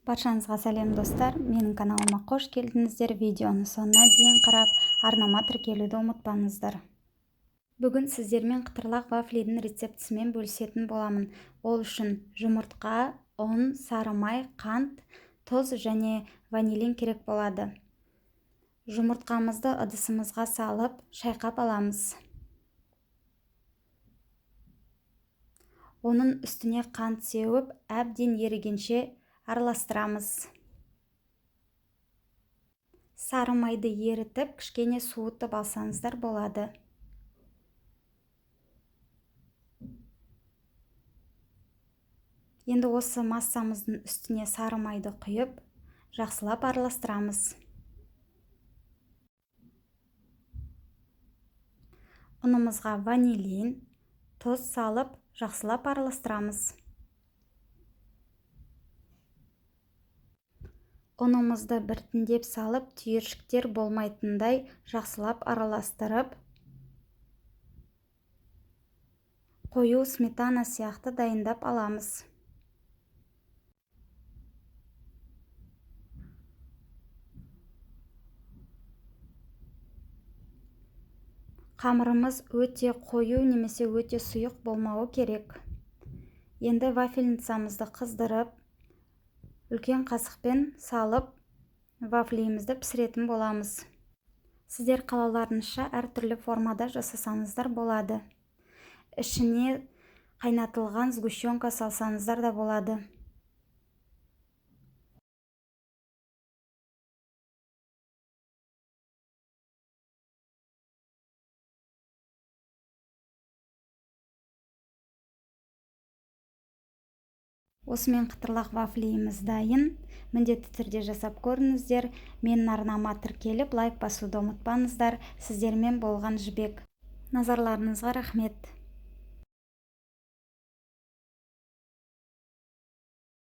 Баршаңызға сәлем, достар! Менің каналыма қош келдіңіздер. Видеоны соңына дейін қарап, арнама тіркелуді ұмытпаңыздар. Бүгін сіздермен қытырлақ вафлидің рецептісімен бөлісетін боламын. Ол үшін жұмыртқа, ұн, сары май, қант, тұз және ванилин керек болады. Жұмыртқамызды ыдысымызға салып, шайқап аламыз. Оның үстіне қант сеуіп, әбден ерігенше араластырамыз. Сары майды ерітіп, кішкене суытып алсаңыздар болады. Енді осы массамыздың үстіне сары майды құйып, жақсылап араластырамыз. Ұнымызға ванилин, тұз салып, жақсылап араластырамыз. Ұнымызды біртіндеп салып, түйіршіктер болмайтындай жақсылап араластырып, қою сметана сияқты дайындап аламыз. Қамырымыз өте қою немесе өте сұйық болмауы керек. Енді вафельницамызды қыздырып, үлкен қасықпен салып, вафлиімізді пісіретін боламыз. Сіздер қалауларыңызша әртүрлі формада жасасаңыздар болады. Ішіне қайнатылған сгущенка салсаңыздар да болады. Осымен қытырлақ вафлиіміз дайын. Міндетті түрде жасап көріңіздер. Менің арнама тіркеліп, лайк басуды ұмытпаңыздар. Сіздермен болған Жібек. Назарларыңызға рахмет.